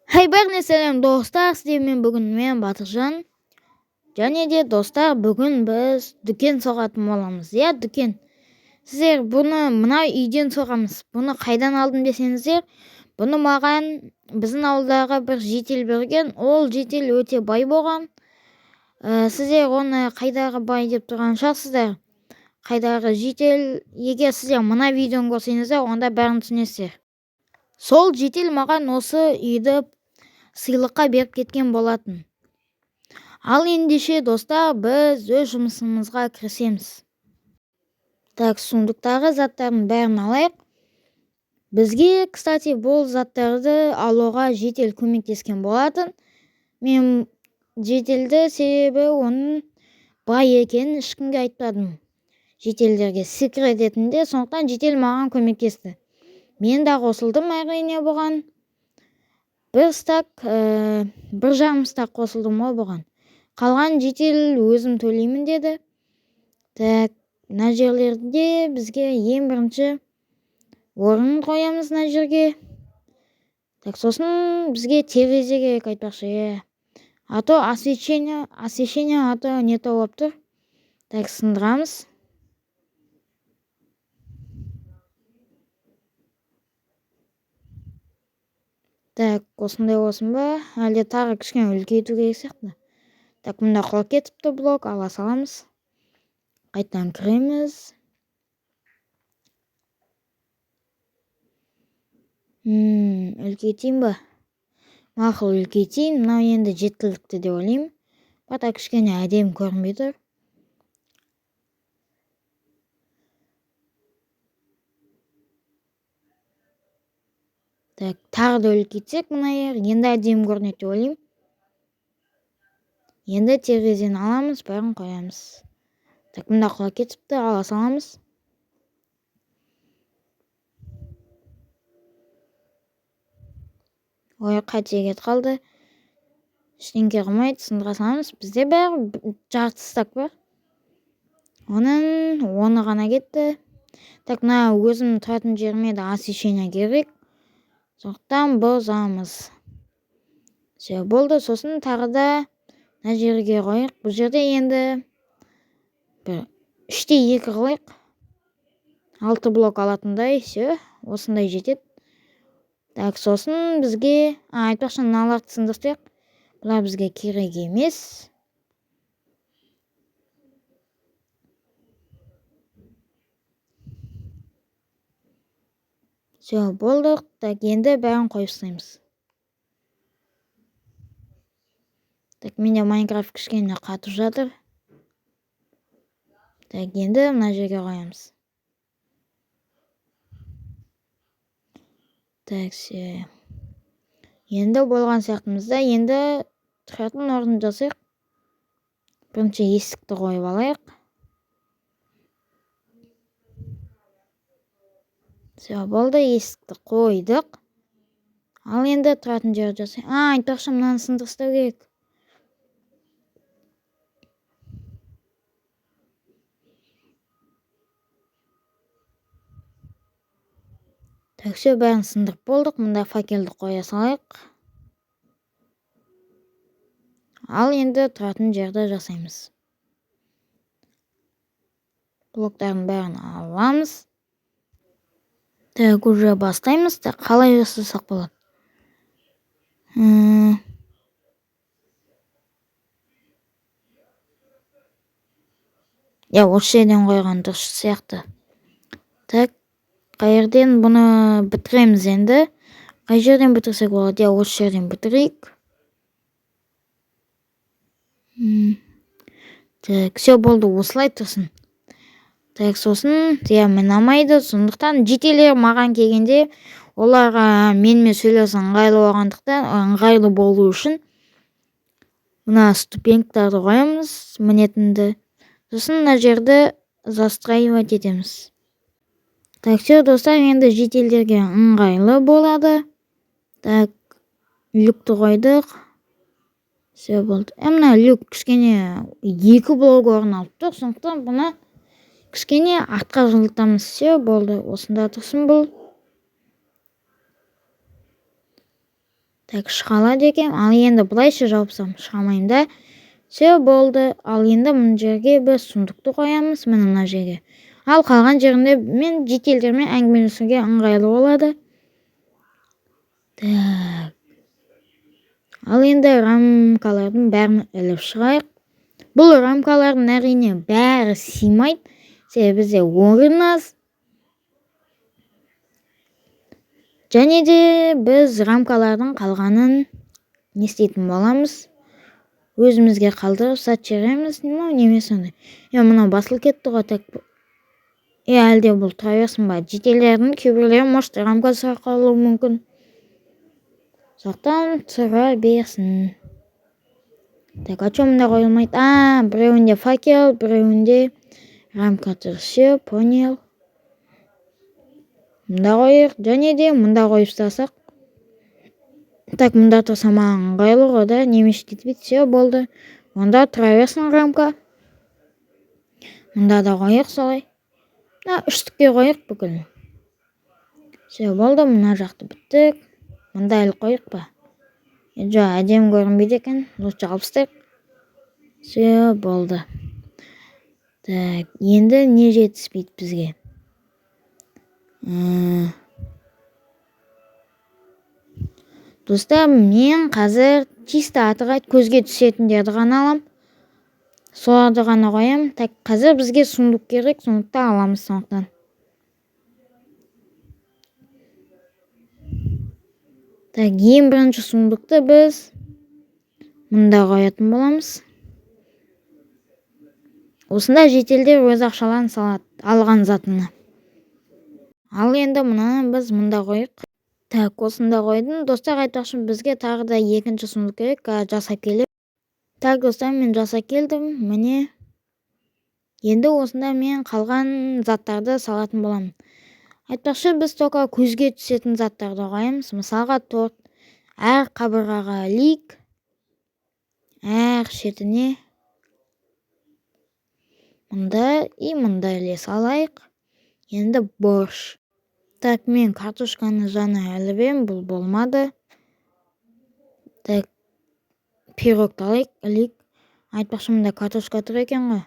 Хей, бәріне сәлем, достар! Сіздермен бүгін мен, Батыржан. Және де, достар, бүгін біз дүкен соғатын боламыз. Иә, дүкен. Сіздер бұны мына үйден соғамыз. Бұны қайдан алдым десеңіздер, бұны маған біздің ауылдағы бір житель берген. Ол житель өте бай болған. Сіздер оны қайдағы бай деп тұрған шығарсыздар, қайдағы житель. Егер сіздер мына видеоны көрсеңіздер, онда бәрін түсінесіздер. Сол житель маған осы үйді сыйлыққа беріп кеткен болатын. Ал ендеше, достар, біз өз жұмысымызға кірісеміз. Так, сундуктағы заттардың бәрін алайық. Бізге, кстати, бұл заттарды алуға житель көмектескен болатын. Мен жительді, себебі оның бай екенін ешкімге айтпадым, жительдерге секрет ретінде. Сондықтан житель маған көмектесті, мен де қосылдым, әрине. Бұған бір стак, 1,5 стак қосылдым ғой бұған. Қалған житель өзім төлеймін деді. Так, мына жерлерде бізге ең бірінші орын қоямыз мына жерге. Так, сосын бізге терезе керек, айтпақшы, иә, а то освещение, а то не то болып тұр. Так, сындырамыз. Так, осындай болсын ба, әлде тағы кішкене үлкейту керек сияқты? Так, мында құлап кетіпті блок, ала саламыз. Қайтадан кіреміз. Үлкейтейін ба? Мақұл, үлкейтейін. Мынау енді жеткілікті деп ойлаймын, бірақ кішкене әдемі көрінбей тұр. Так, тағы да үлкейтсек, мына жер енді әдемі көрінеді деп ойлаймын. Енді терезені аламыз, бәрін қоямыз. Так, мында құлап кетіпті, ала саламыз. Ой, қате кетіп қалды. Ештеңке қылмайды, сындыра саламыз. Бізде бәрі жарты стак бар, оның оны ғана кетті. Так, мына өзім тұратын жеріме де освещение керек, сондықтан бұзамыз. Все, болды. Сосын тағы да мына жерге қояйық. Бұл жерде енді бір 3-те 2 қылайық, алты блок алатындай. Все, осындай жетеді. Так, сосын бізге, айтпақшы, мыналарды сындырып тастайық, бұлар бізге керек емес. Все, болдық. Так, енді бәрін қойып тастаймыз. Так, менде Майнкрафт кішкене қатып жатыр. Так, енді мына жерге қоямыз. Так, все, енді болған сияқтымыз да. Енді тұратын орын жасайық. Бірінші есікті қойып алайық. Все, болды, есікті қойдық. Ал енді тұратын жер жасайық. Айтпақшы, мынаны сындырып тастау керек. Так, все, бәрін сындырып болдық. Мында факелді қоя салайық. Ал енді тұратын жерді жасаймыз. Блоктардың бәрін аламыз. Так, уже бастаймыз. Так, қалай жасасақ болады? Иә, осы жерден қойған дұрыс сияқты. Так, қай жерден бұны бітіреміз енді? Қай жерден бітірсек болады? Иә, осы жерден бітірейік. Так, все, болды, осылай тұрсын. Так, сосын, иә, ұнамайды. Сондықтан жительдер маған келгенде, оларға менімен сөйлесу ыңғайлы болғандықтан, ыңғайлы болу үшін мына ступенькаларды қоямыз мінетінді. Сосын мына жерді застраивать етеміз. Так, все, достар, енді жительдерге ыңғайлы болады. Так, люкті қойдық. Все, болды. Мына люк кішкене екі блок орын алып тұр, сондықтан бұны кішкене артқа жылытамыз. Все, болды, осында тұрсын бұл. Так, шыға алады екенмін. Ал енді былайша жауып шыға алмаймын да. Все, болды. Ал енді мына жерге біз сундукты қоямыз, міне мына жерге. Ал қалған жерінде мен жительдермен әңгімелесуге ыңғайлы болады. Так. Ал енді рамкалардың бәрін іліп шығайық. Бұл рамкалардың әрине бәрі сыймайды, себебі бізде орын аз. Және де біз рамкалардың қалғанын не істейтін боламыз? Өзімізге қалдырып сатып жібереміз, ну немесе сондай. Мынау басылып кетті ғой, так. Әлде бұл тұра берсін ба? Жительдердің кейбіреулері, может, рамка сұрап қалуы мүмкін. Сондықтан тұра берсін. Так, а чё мында қойылмайды? А, біреуінде факел, біреуінде рамка тұр. Все, понял. Мында қояйық, және де мында қойып тастасақ. Так, мында тұрса маған ыңғайлы ғой да, немесе кетпейді. Все, болды. Онда тұра берсін рамка. Мында да қояйық солай. Мына үштікке қояйық бүкіл. Все, болды, мына жақты біттік. Мында іліп қояйық па? Жоқ, әдемі көрінбейді екен. Лучше алып тастайық. Все, болды. Так, енді не жетіспейді бізге? Достар, мен қазір чисто атырайды көзге түсетіндерді ғана алам. Соларды ғана қоямын. Так, қазір бізге сундук керек, сундукты аламыз сондықтан. Так, ең бірінші сундукты біз мында қоятын боламыз. Осында жительдер өз ақшаларын салады, алған затына. Ал енді мынаны біз мында қояйық. Так, осында қойдым. Достар, айтпақшы, бізге тағы да екінші сундук керек. Қазір жасап келемін. Так, достар, мен жасап келдім. Міне. Енді осында мен қалған заттарды салатын боламын. Айтпақшы, біз только көзге түсетін заттарды қоямыз. Мысалға, торт. Әр қабырғаға ілейік. Әр шетіне. Мында и мында іле салайық. Енді борщ. Так, мен картошканы жаңа іліп едім, бұл болмады. Так, пирогты алайық, ілейік. Айтпақшы, мында картошка тұр екен ғой.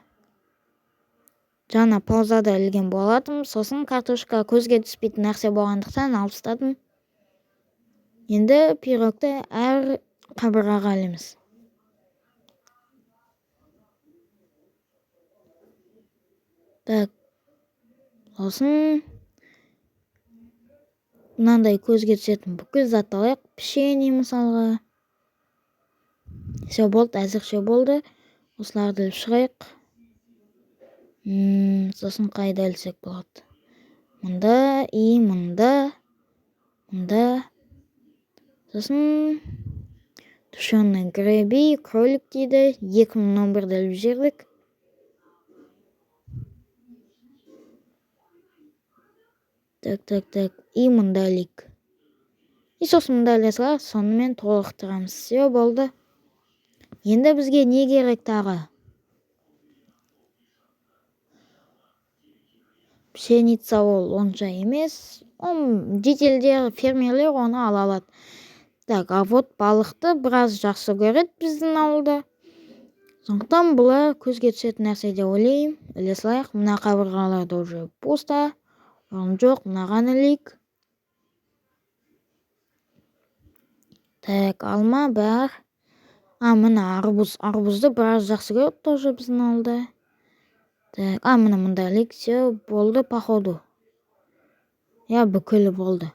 Жаңа паузада ілген болатынмын. Сосын картошка көзге түспейтін нәрсе болғандықтан алып тастадым. Енді пирогты әр қабырғаға ілеміз. Так, сосын мынандай көзге түсетін бүкіл затты алайық. Печенье мысалға. Все, болды, әзірше болды. Осыларды іліп шығайық. Сосын қайда ілсек болады? Мында и мында, мында. Сосын тушеный грибы, кролик дейді. 2011-де іліп жібердік. Так, так, так. И мында ілейік. И сосын мында іле салайық, сонымен толықтырамыз. Все, болды. Енді бізге не керек тағы? Пшеница ол онша емес. Жительдер, фермерлер оны ала алады. Так, а вот балықты біраз жақсы көреді біздің ауылда. Сондықтан бұлар көзге түсетін нәрсе деп ойлаймын. Іле салайық. Мына қабырғаларда уже пусто. Орын жоқ, мынаған ілейік. Так, алма бар. А, міне арбуз. Арбузды біраз жақсы көреді тоже біздің ауылда. Так, а, міне мында ілейік. Все, болды, походу. Я, бүкілі болды.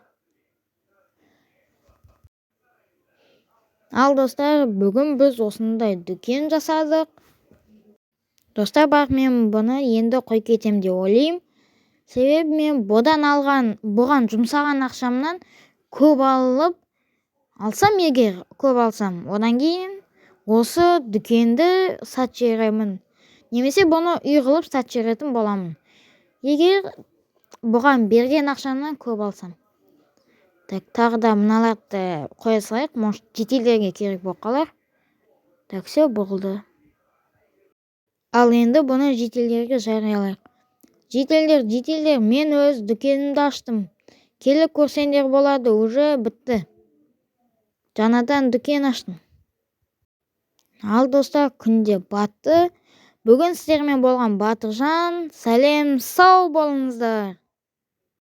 Ал, достар, бүгін біз осындай дүкен жасадық. Достар, бірақ мен бұны енді қойып кетемін деп ойлаймын. Себебі мен бұдан алған, бұған жұмсаған ақшамнан көп алып, алсам егер көп алсам, одан кейін осы дүкенді сатып жіберемін. Немесе бұны үй қылып сатып жіберетін боламын. Егер бұған берген ақшамнан көп алсам. Так, тағы да мыналарды қоя салайық, может, жительдерге керек болып қалар. Так, все, болды. Ал енді бұны жительдерге жариялайық. Жительдер, жительдер, мен өз дүкенімді аштым. Келіп көрсеңдер болады, уже бітті. Жаңадан дүкен аштым. Ал, достар, күн де батты. Бүгін сіздермен болған Батыржан. Сәлем, сау болыңыздар!